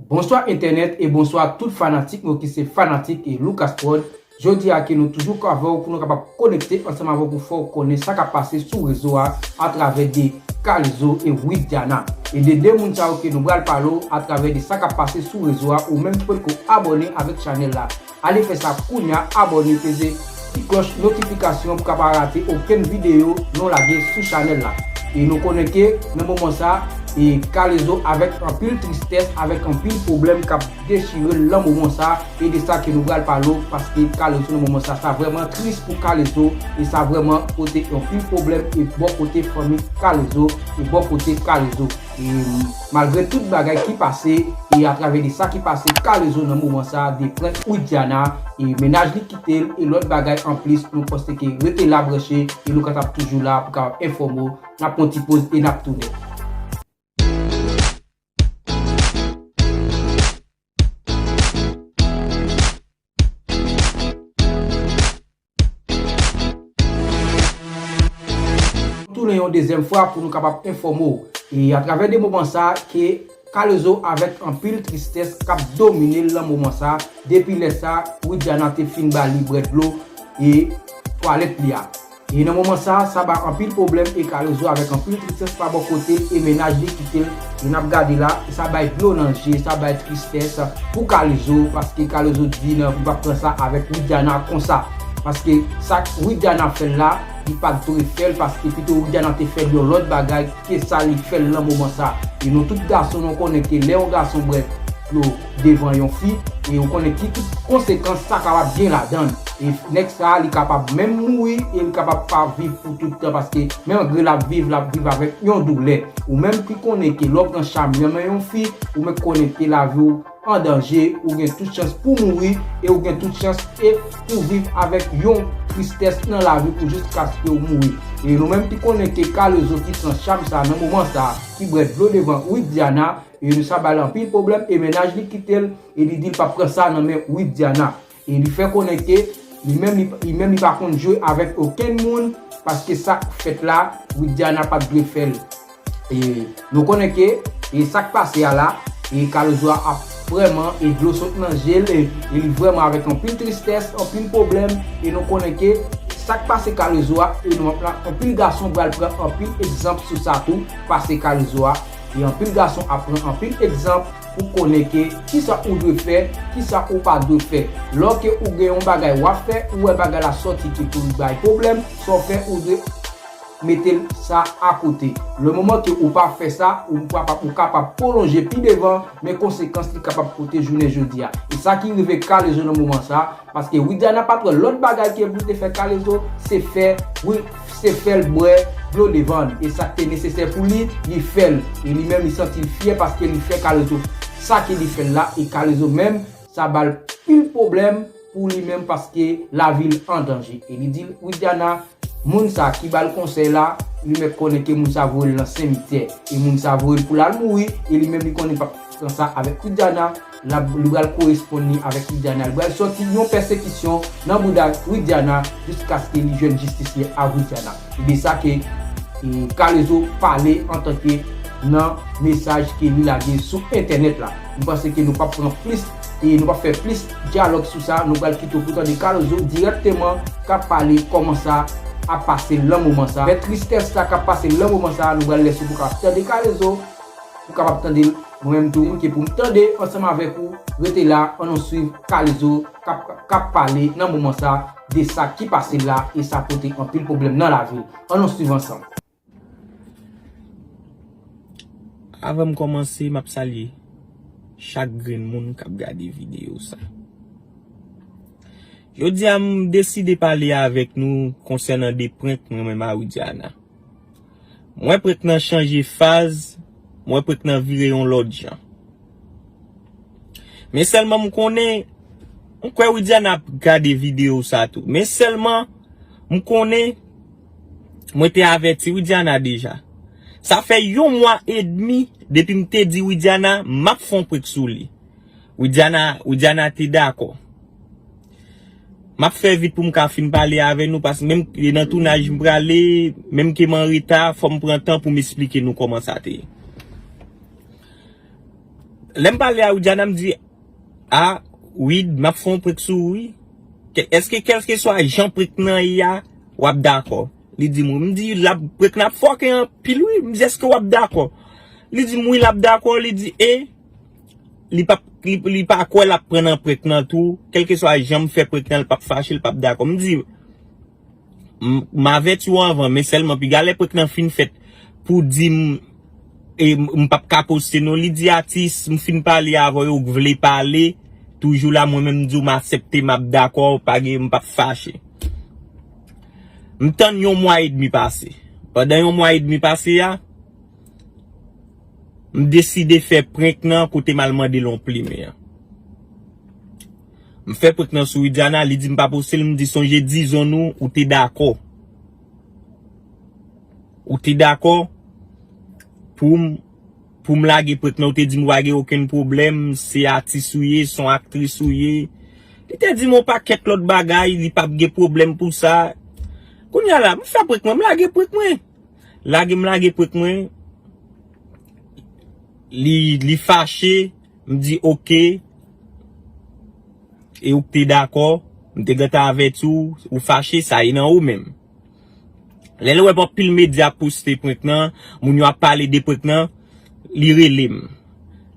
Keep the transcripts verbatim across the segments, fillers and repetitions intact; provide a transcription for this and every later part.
Bonswa entènèt e bonswa tout fanatik mwen ki se fanatik e Lucas Prod. Jodi a ke nou toujou avè w pou nou kapab konekte ansanm avè w pou fè w konnen sa k ap pase sou rezo a atravè de K-Lezo e Widiana. E de de moun sa yo ke nou pral pale w atravè de sa k ap pase sou rezo a, ou menm ki potko abòne avèk chanèl la, ale fè sa kounye a, abòne, peze ti klòch notifikasyon pou kapab rate okenn videyo nou lage sou chanèl la. E nou konnen ke nan moman sa, e K-Lezo avèk anpil tristès, avèk anpil pwoblèm k ap dechire l nan moman sa, e de sa ke nou pral pale w, paske K-Lezo nan moman sa, sa vrèman tris pou K-Lezo, e sa vrèman pote anpil pwoblèm e bò kote fanmi K-Lezo, e bò kote K-Lezo. E malgre tout bagay ki pase, e atravè de sa ki pase K-Lezo nan moman sa, de prent Widiana, e mennaj li kite l, e lòt bagay anplis, nou panse ke rete la branche, e nou kapab toujou la pou kapab enfòme w. N ap pran ti poz e n ap tounen. Tounen yon dezyèm fwa pou nou kapab enfòme w. E atravè de moman sa ke K-Lezo avèk anpil tristès k ap domine l nan moman sa, depi lè sa Widiana te fin ba li bwè dlo e twalèt li a. E nan moman sa, sa bay anpil pwoblèm e K-Lezo avèk anpil tristès pa bò kote l e mennaj li kite l. E n ap gade la, e sa bay dlo nan je, sa bay tristès pou K-Lezo, paske K-Lezo di nan, li p ap pran sa avèk Widiana konsa. Paske sa Widiana fè l la, li pa t dwe fè l, paske pito Widiana te fè l yon lòt bagay ke sa li fè l nan moman sa. E nou tout gason, nou konnen ke lè yon gason bwè dlo devan yon fi, e ou konnen ki tout konsekans sa kapab gen ladan l. E nèg sa, li kapab menm mouri, e li kapab pa viv pou tout tan, paske menm gre l ap viv, l ap viv avèk yon doulè. Ou menm ki konnen ke lè w pran cham nan men yon fi, ou menm konnen ke lavi w an danje, ou gen tout chans pou mouri, e ou gen tout chans e pou viv avèk yon tristès nan lavi pou jiskaske w mouri. E nou menm ki konnen ke K-Lezo ki pran cham sa nan moman sa, ki bwè dlo devan Widiana, e nou sa ba l anpil pwoblèm, e mennaj li kite l, e li di l p ap pran sa nan men Widiana. E li fè konnen ke li menm li, li menm li pa konn jwe avèk okenn moun, paske sa k fèt la, Widiana pa t dwe fè l. E nou konnen ke, e sa k pase a la, e K-Lezo a ap vrèman, e dlo sot nan je l, e, e li vrèman avèk anpil tristès, anpil pwoblèm, e nou konnen ke sa k pase K-Lezo a, e nou, anpil gason pral pran anpil egzanp sou sa tou, pase K-Lezo a, e anpil gason ap pran anpil egzanp pou konnen ke kisa ou dwe fè, kisa ou pa dwe fè. Lè ke ou gen yon bagay w ap fè, ou wè bagay la sòti ke pou l bay pwoblèm, sa w fè, ou dwe mete l sa akote. Le moman ke ou pa fè sa, ou kapab, ou kapab pwolonje pi devan, men konsekans li kapab pote jounen jodi a. E sa ki rive K-Lezo nan moman sa, paske Widiana pa t wè lòt bagay ke pou l te fè K-Lezo, se fè, wi, se fè l bwè dlo devan l. E sa k te nesesè pou li, li fè l. E li menm, li santi l fyè paske li fè K-Lezo sa ke li fè l la, e K-Lezo menm, sa ba l pil pwoblèm pou li menm paske lavi l an danje. E li di l, Widiana, moun sa ki ba l konsèy la, li mèt konnen ke moun sa voye l nan simityè. E moun sa voye l pou l al mouri, e li menm li konnen l p ap pran sa avèk Widiana, l ap, li pral koresponn li avèk Widiana. Li pral sòti yon pèsekisyon nan bouda Widiana jiskaske li jwenn jistis li a Widiana. E de sa ke, e, K-Lezo pale antanke nan mesaj ke li lage sou entènèt la. M panse ke nou p ap pran plis, e nou p ap fè plis dyalòg sou sa. Nou pral kite w pou tande K-Lezo dirèkteman k ap pale kòman sa ap pase l nan moman sa. Avèk tristès sa k ap pase l nan moman sa, nou pral lèse w pou kapab tande K-Lezo, pou kapab tande l. Mwen menm tou, m ke pou m tande ansanm avèk ou, rete la, ann nou swiv K-Lezo k ap, k ap pale nan moman sa de sa ki pase l la, e sa pote anpil pwoblèm nan lavi l. Ann nou swiv ansanm. Avan m kòmanse, m ap salye chak grenn moun k ap gade videyo sa. Jodi a, m deside pale avèk nou konsènan de prank mwen menm a Widiana. Mwen prank nan chanje faz, mwen prank nan vire yon lòt jan. Men sèlman m konnen, m kwè Widiana ap gade videyo sa tou. Men sèlman, m konnen, mwen te avèti Widiana deja. Sa fè yon mwa edmi depi m te di Widiana m ap fè yon prank sou li. Widiana, Widiana te dakò. M ap fè vit pou m ka fin pale avè nou, paske menm nan tounaj m prale, menm ke m an reta, fò m pran tan pou m esplike nou kòman sa te ye. Lè m pale a Widiana, m di, a, Wid, m ap fè yon prank sou ou, wi. Ke- Èske kèlkeswa jan prank nan ye a, w ap dakò? Li di m, wi. M di, l ap, prank nan ap fòke anpil, wi. M di, èske w ap dakò? Li di m, wi, l ap dakò. Li di, e, li p ap, li, li pa kwè l ap pran nan prank nan tou. Kèlkeswa jan m fè prank nan, l p ap fache, l p ap dakò. M di, M, m avèti w anvan, men sèlman piga lè prank nan fin fèt pou di m, e, m, m p ap ka poste non. Li di, atis, m fin pale avè w, ou vle pale, toujou la, mwen menm m di w m aksepte, m ap dakò, pa gen, m p ap fache. M tann yon mwa edmi pase. Pandan yon mwa edmi pase a, m deside fè prank nan kote m al mande l yon plimen an. M fè prank nan sou Widiana, li di m pa poste l, m di sonje dizon nou, ou te dakò. Ou te dakò pou m, pou m lage prank nan, ou te di m ou pa gen okenn pwoblèm, se atis ou ye, se yon aktris ou ye. Li te di m yon pakèt lòt bagay, li p ap gen pwoblèm pou sa. Kounye a la, m fè prank mwen, m lage prank mwen. Lage m lage prank mwen. Li, li fache, m di oke. E ou te dakò, m te gentan avèti w, ou fache, sa e nan ou menm. Lè l wè anpil medya ap poste prank nan, moun yo ap pale de prank nan, li rele m.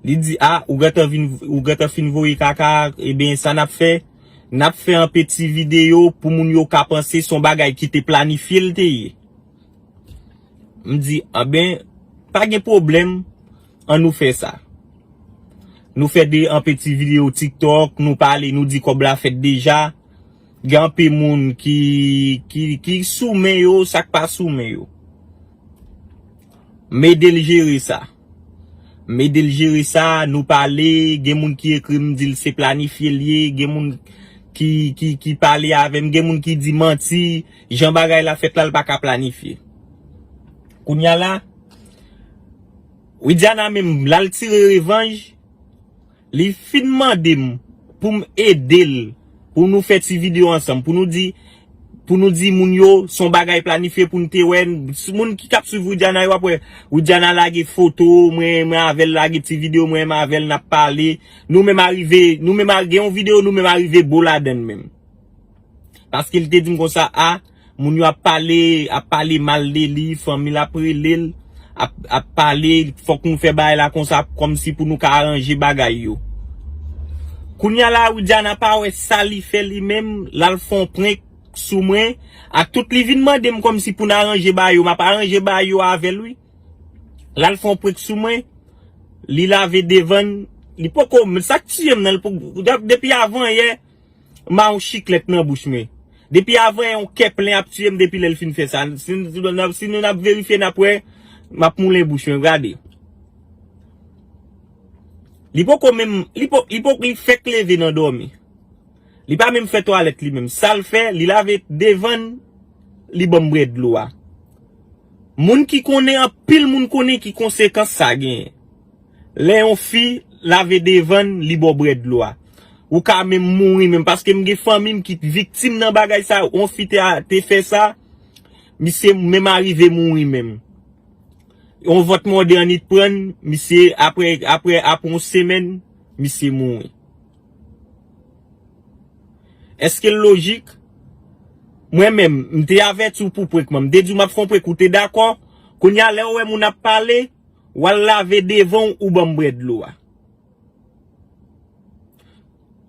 Li di, a, ou gentan vin, ou gentan fin voye kaka, ebyen sa n ap fè, n ap fè yon peti videyo pou moun yo ka panse se yon bagay ki te planifye l te ye. M di, anben, pa gen pwoblèm, ann nou fè sa. Nou fè de, yon peti videyo TikTok, nou pale, nou di kòb la fèt deja. Gen anpil moun ki, ki, ki sou men yo, sa k pa sou men yo. M ede l jere sa. M ede l jere sa, nou pale, gen moun ki ekri m di l se planifye l ye, gen moun ki, ki, ki pale avè m, gen moun ki di manti, jan bagay la fèt la, l pa ka planifye. Kounye a la, Widiana menm, l al tire revanj, li fin mande m pou m ede l, pou nou fè ti videyo ansanm, pou nou di, pou nou di moun yo, se yon bagay planifye pou n te wè. Moun ki t ap swiv Widiana yo ap wè, Widiana lage foto mwen, mwen avè l, lage ti videyo mwen, mwen avè l, n ap pale. Nou menm arive, nou menm a- gen yon videyo, nou menm arive bo ladann menm. Paske li te di m konsa, a, moun yo ap pale, ap pale mal de li, fanmi l ap rele l, ap, ap pale, fòk nou fè bagay la konsa, kòmsi pou nou ka aranje bagay yo. Kounye a la, Widiana pa wè sa li fè li menm, l al fè yon prank sou mwen, ak tout li vin mande m kòmsi pou n aranje bagay yo, m ap aranje bagay yo avè l, wi. L al fè yon prank sou mwen, li lave devan l, li poko, sa k tiye m nan, li poko, depi avan yè, m a yon chiklèt nan bouch mwen. Depi avan yon kè plen ap tiye m depi lè l fin fè sa. Si, si, si nou n ap verifye, n ap wè, m ap moulen bouch mwen, gade. Li poko menm, li po, li po, li fèk leve nan dòmi. Li pa menm fè twalèt li menm. Sa l fè, li lave devan l, li ban m bwè dlo a. Moun ki konnen, anpil moun konnen ki konsekans sa genyen. Lè yon fi lave devan l, li ba w bwè dlo a. Ou ka menm mouri menm, paske m gen fanmi m ki viktim nan bagay sa, yon fi te, te fè sa, misye menm arive mouri menm. Yon vant mòde annik pran l, misye, apre, apre, apre yon semèn, misye mouri. Èske l lojik? Mwen menm, m te avèti w pou prank mwen. M te di w m ap fè yon prank, ou te dakò. Kounye a, lè w wè moun ap pale, w al lave devan w, ou ban m bwè dlo a.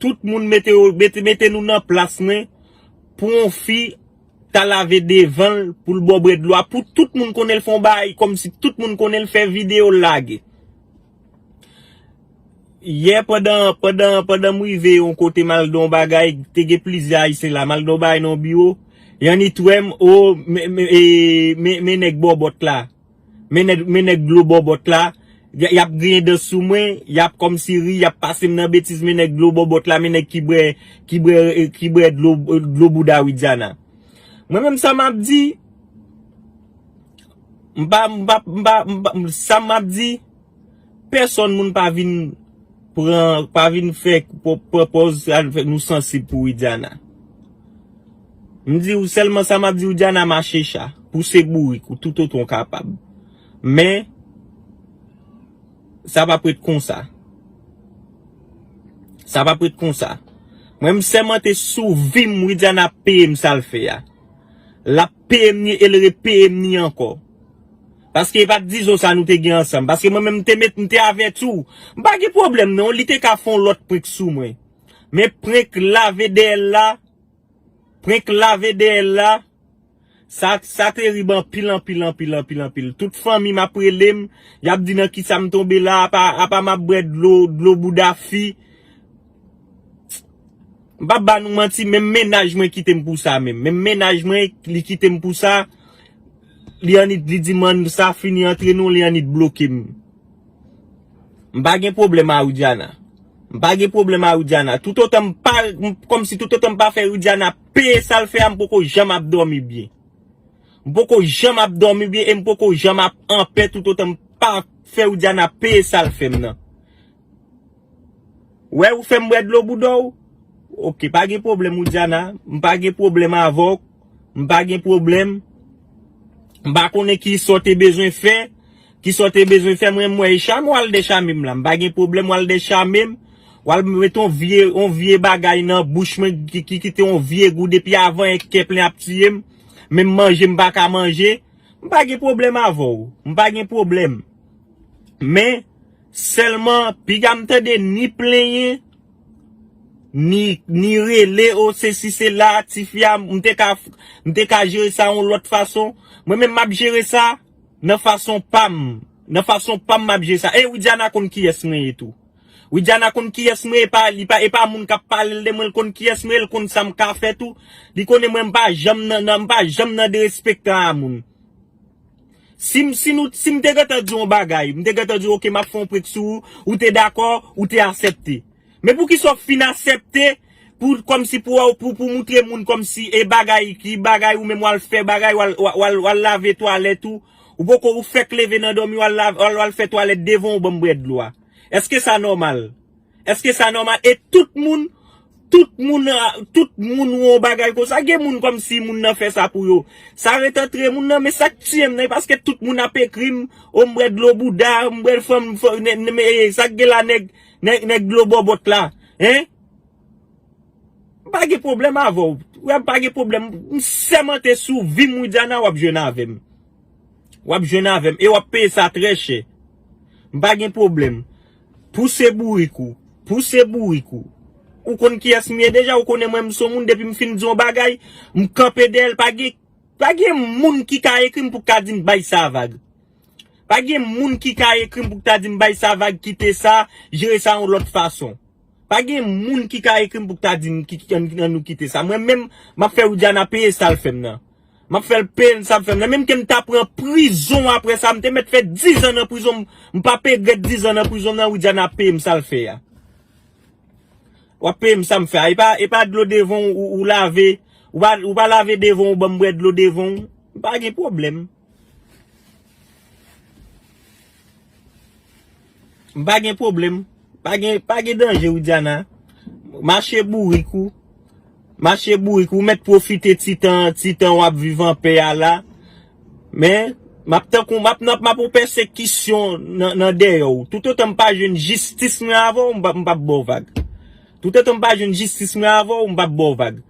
Tout moun mete, mete, mete nou nan plas mwen pou yon fi ta lave devan l pou l ba w bwè dlo a. Pou tout moun konnen l fè yon bagay, kòmsi tout moun konnen l fè videyo l lage. Yè pandan, pandan, pandan m rive yon kote m al nan yon bagay, te gen plizyè Ayisyen la, m al nan yon bagay nan yon biwo, y annik wè m, o, men, men, e, men, men nèg bòbòt la, men nèg, men nèg dlo bòbòt la, y, y ap griyen dan sou mwen, y ap kòmsi ri, y ap pase m nan betiz, men nèg dlo bòbòt la, men nèg ki bwè, ki bwè, e, ki bwè dlo, dlo bouda Widiana. Mwen menm sa m ap di, m pa, m pa, m pa, m pa, sa m ap di, pèsòn moun pa vin pran, pa vin fè, pran pòz sa nou fè, nou sansib pou Widiana. M di w sèlman sa m ap di, Widiana mache cha, pouse bourik ou toutotan w kapab. Men, sa p ap ret konsa. Sa p ap ret konsa. Mwen, m sèmante sou vi m, Widiana ap peye m sa l fè a. L ap peye m ni e l repeye m ni ankò. Paske e pa t dizon sa nou te gen ansanm. Paske mwen menm, m te met, m te avèti w. M pa gen pwoblèm non, li te ka fè yon lòt prank sou mwen. Men prank lave dèyè l la, prank lave dèyè l la, sa, sa terib anpil, anpil, anpil, anpil, anpil. Tout fanmi m ap rele m, y ap di nan kisa m tonbe la, apa, apa m ap bwè dlo, dlo bouda fi. M p ap ba nou manti, menm mennaj mwen kite m pou sa menm. Menm mennaj mwen, li kite m pou sa. Li annik, li di m sa fini antre nou, li annik bloke m. M pa gen pwoblèm a Widiana. M pa gen pwoblèm a Widiana. Toutotan m pa, m, kòmsi toutotan m pa fè Widiana peye sa l fè a, m poko janm ap dòmi byen. M poko janm ap dòmi byen e m poko janm ap anpè toutotan m pa fè Widiana peye sa l fè m nan. Wè ou fè m bwè dlo bouda w? Oke, pa gen pwoblèm, Widiana. M pa gen pwoblèm avè w. M pa gen pwoblèm. M pa konnen ki sa w te bezwen fè. Ki sa w te bezwen fè, mwen, m wè e chame w al dèchame m la. M pa gen pwoblèm, w al dèchame m. W al met yon vye, yon vye bagay nan bouch mwen ki, ki kite yon vye gou depi avan e kè plen ap tiye m. Menm manje m pa ka manje. M pa gen pwoblèm avè w. M pa gen pwoblèm. Men, sèlman, piga m tande ni plenyen, ni, ni rele, o, sesi, sela, tifi a, m te ka, m te ka jere sa yon lòt fason. Mwen menm, m ap jere sa nan fason pa m. Nan fason pa m, m ap jere sa. E Widiana konn kiyès mwen ye tou. Widiana konn kiyès mwen ye, e pa, li pa, e pa moun k ap pale l de mwen, l konn kiyès mwen ye, l konn sa m ka fè tou. Li konnen mwen, m pa janm nan, nan, m pa janm nan derespektan a moun. Si m, si nou, si m te gentan di yon bagay, m te gentan di, oke, m ap fè yon prank sou ou, ou te dakò, ou te aksepte. Men poukisa w fin aksepte pou, kòmsi pou, pou, pou moutre moun kòmsi e bagay, ki bagay ou menm w al fè, bagay w al, w al, w al lave twalèt ou, ou poko, ou fèk leve nan dòmi, w al lave, w al, w al fè twalèt devan w, ban m bwè dlo a. Èske sa nòmal? Èske sa nòmal? E tout moun, tout moun, ah, tout moun wè yon bagay konsa. Gen moun kòmsi moun nan fè sa pou yo. Sa ret antre moun nan, men sa k tiye m nan, e paske tout moun ap ekri m, o m bwè dlo bouda, m bwè fanm, fanm, nè, nè, men, eh, sa k gen la nèg, nèg, nèg dlo bòbòt la, en? M pa gen pwoblèm avè w. Wè, m pa gen pwoblèm. M sèmante sou vi m, Widiana, w ap jwenn avè m. W ap jwenn avè m. E w ap peye sa trè chè. M pa gen pwoblèm. Pouse bourik ou. Pouse bourik ou. Ou konn kiyès m ye deja, ou konnen mwen m se yon moun, depi m fin di yon bagay, m kanpe dèyè l, pa gen, pa gen moun ki ka ekri m pou ka di m bay sa vag. Pa gen moun ki ka ekri m pou ta di m bay sa vag, kite sa, jere sa yon lòt fason. Pa gen moun ki ka ekri m pou ta di m ki, ki, ann, ann nou kite sa. Mwen menm, m ap fè Widiana peye sa l fè m nan. M ap fè l peye sa l fè m nan. Menm ke m ta pran prizon apre sa, m te mèt fè dizan nan prizon, m, m p ap regrèt dizan nan prizon nan, Widiana ap peye m sa l fè a. W ap peye m sa m fè a. E pa, e pa dlo devan w, ou, ou lave, ou pa, ou pa lave devan w, ban m bwè dlo devan w. M pa gen pwoblèm. M pa gen pwoblèm. Pa gen, pa gen danje, Widiana. Mache bourik ou. Mache bourik ou. Ou mèt pwofite ti tan, ti tan w ap viv anpè a la. Men, m ap tankou, m ap nan, m ap yon pèsekisyon nan, nan dèyè w. Toutotan m pa jwenn jistis mwen avè w, m p ap, m p ap ba w vag. Toutotan m pa jwenn jistis mwen avè w, m p ap ba w vag.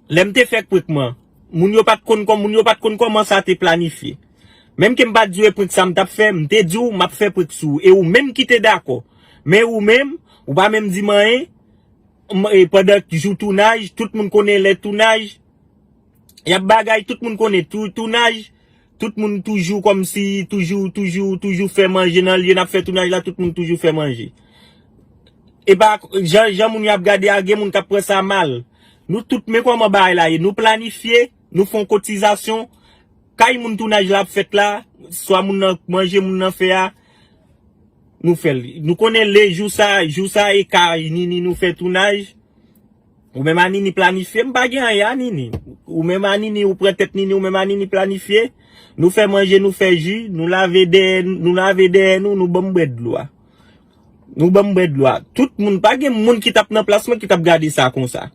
Lè m te fè prank mwen, moun yo pa t konn kòm, moun yo pa t konn kòman sa te planifye. Menm ke m pa t di w e prank sa m t ap fè, m te di w m ap fè prank sou ou. E ou menm ki te dakò. Men ou menm, ou pa menm di m anyen. M, e pandan jou tounaj, tout moun konnen lè tounaj, y ap bagay, tout moun konnen tou, tounaj, tout moun toujou kòmsi, toujou, toujou, toujou fè manje nan lye n ap fè tounaj la, tout moun toujou fè manje. E pa, jan, jan moun yo ap gade a, gen moun k ap pran sa mal. Nou tout, men kòman bagay la ye. Nou planifye, nou fè yon kotizasyon. Kay moun tounaj la ap fèt la, swa moun nan manje moun nan fè a, nou fè l. Nou konnen le jou sa, jou sa e kay Nini nou fè tounaj. Ou menm a Nini planifye, m pa gen anyen a Nini. Ou menm a Nini, ou pran tèt Nini, ou menm a Nini planifye. Nou fè manje, nou fè ji, nou lave dèyè, nou lave dèyè nou, nou ban m bwè dlo a. Nou ban m bwè dlo a. Tout moun, pa gen moun ki t ap nan plas mwen ki t ap gade sa konsa.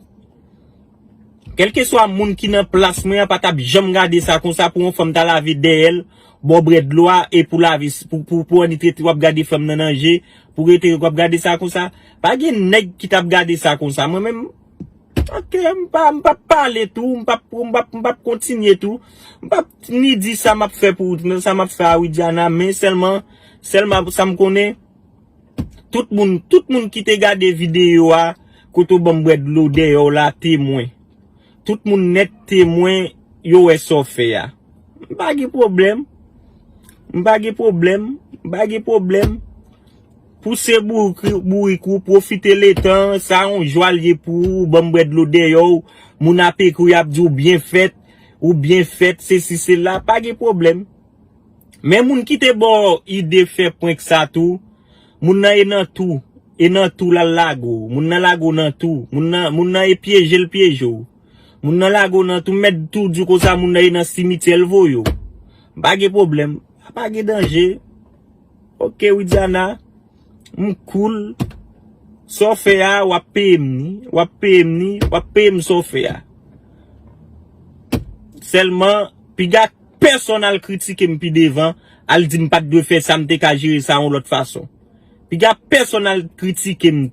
Kèlkeswa moun ki nan plas mwen an pa t ap janm gade sa konsa pou yon fanm ta lave dèyè l, bò brèd dlo a, e pou lave, pou, pou, pou annik rete w ap gade fanm nan nan je, pou rete w ap gade sa konsa. Pa gen nèg ki t ap gade sa konsa. Mwen menm, ok, m pa, m p ap pale tou, m p ap, m p ap, m p ap kontinye tou. M p ap ni di sa m ap fè pou, sa m ap fè a Widiana, men sèlman, sèlman sa m konnen, tout moun, tout moun ki te gade videyo a, kote w ban m bwè dlo dèyè w la, temwen. Tout moun nèt temwen, yo wè sa w fè a. M pa gen pwoblèm. M pa gen pwoblèm. M pa gen pwoblèm. Pouse bourik, bourik ou, pwofite letan, sa yon jwa l ye pou ou, ban m bwè dlo dèyè w, moun ap ekri, y ap di w byen fèt, ou byen fèt, sesi, sela, pa gen pwoblèm. Men moun ki te ba w ide fè prank sa tou, moun nan e nan tou, e nan tou l al lage w, moun nan lage w nan tou, moun nan, moun nan e pyeje l pyeje w. Moun nan lage w nan tou, m mèt tou di w konsa, moun nan e nan simityè l voye w. Pa gen pwoblèm, pa gen danje. Ok, Widiana, m cool. Sa w fè a, w ap peye m ni, w ap peye m ni, w ap peye m sa w fè a. Sèlman, piga pèsonn al kritike m pi devan, al di m pa t dwe fè sa, m te ka jere sa yon lòt fason. Piga pèsonn al kritike m.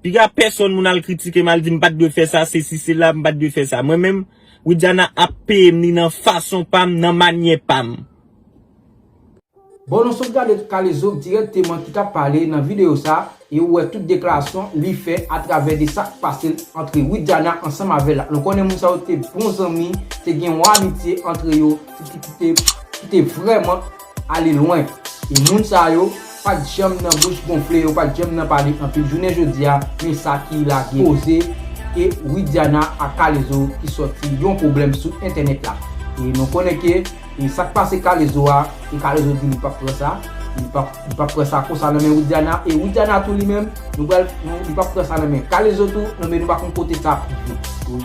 Piga pèsonn moun al kritike m, al di m pa t dwe fè sa, sesi, sela, m pa t dwe fè sa. Mwen menm, Widiana ap peye m ni nan fason pa m, nan manyè pa m. Bon, nou sot gade K-Lezo dirèkteman ki t ap pale nan videyo sa, e ou wè tout deklarasyon li fè atravè de sa k pase l antre Widiana ansanm avè l la. Nou konnen moun sa yo te bon zanmi, te gen yon amitye antre yo, ki, ki, ki te, ki te vrèman ale lwen. E moun sa yo pa t janm nan bouch gonfle, yo pa t janm nan pale anpil jounen jodi a, men sa ki lage koze e Widiana ak K-Lezo ki sòti yon pwoblèm sou entènèt la. E nou konnen ke E sa k pase K-Lezo a, e K-Lezo di li p ap pran sa, li p ap, li p ap pran sa konsa nan men Widiana, e Widiana tou li menm, nou pral, nou, li p ap pran sa nan men K-Lezo tou, nan men nou pa konn kote sa ap rive.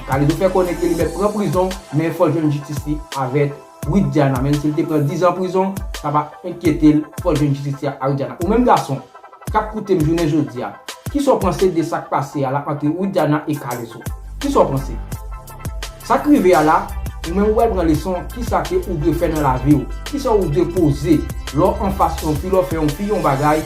K-Lezo fè konnen ke li mèt pran prizon, men fò l jwenn jistis li avèk Widiana, menm si l te pran dizan prizon, sa pa enkyete l, fò l jwenn jistis li ak Widiana. Ou menm gason, k ap koute m jounen jodi a, kisa w panse de sa k pase a la antre Widiana e K-Lezo? Kisa w panse? Sa k rive a la, ou menm ou pral pran leson kisa ke ou dwe fè nan lavi w, kisa ou dwe poze lè w anfas yon fi, lè w fè yon fi yon bagay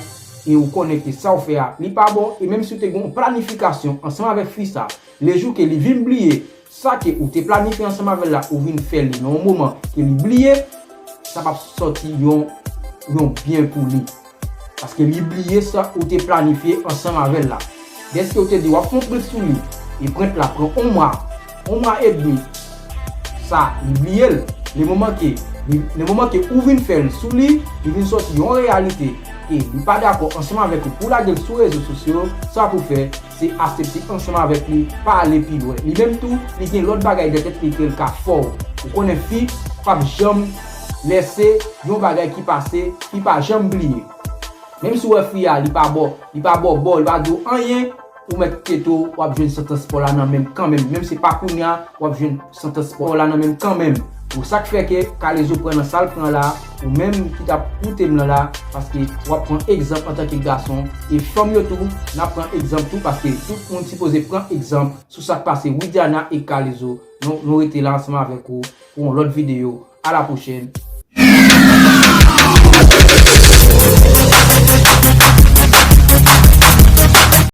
e ou konnen ke sa w fè a li pa bon, e menm si w te gen yon planifikasyon ansanm avèk fi sa, lejou ke li vin bliye sa ke ou te planifye ansanm avè l la, ou vin fè li nan yon moman ke li bliye, sa p ap sòti yon, yon byen pou li. Paske li bliye sa ou te planifye ansanm avè l la. Dèske ou te di w ap fè yon prank sou li, e prank la pran yon mwa, yon mwa edmi, sa li bliye l. Lemoman ke, li, lemoman ke ou vin fè l sou li, li vin sòti yon reyalite ke li pa dakò ansanm avèk ou pou lage l sou rezo sosyo, sa pou fè se aksepte ansanm avèk li, pa ale pi lwen. Li menm tou, li gen lòt bagay nan tèt li ke l ka fè w. Ou konnen fi p ap janm lèse yon bagay ki pase, fi pa janm bliye. Menm si w wè fi a, li pa ba w, li pa ba w bò, li pa di w anyen, ou mèt kite tou, w ap jwenn santans pa w la nan men m kanmenm. Menm si se pa kounye a, w ap jwenn santans pa w la nan men m kanmenm. Bon, sa k fè ke K-Lezo pran nan sa l pran la, ou menm ki t ap koute m nan la, paske w ap pran egzanp antanke gason, e fanm yo tou, n ap pran egzanp tou, paske tout moun sipoze pran egzanp sou sa k pase Widiana e K-Lezo. Nou, nou rete la ansanm avèk ou pou yon lòt videyo. A la pwochèn.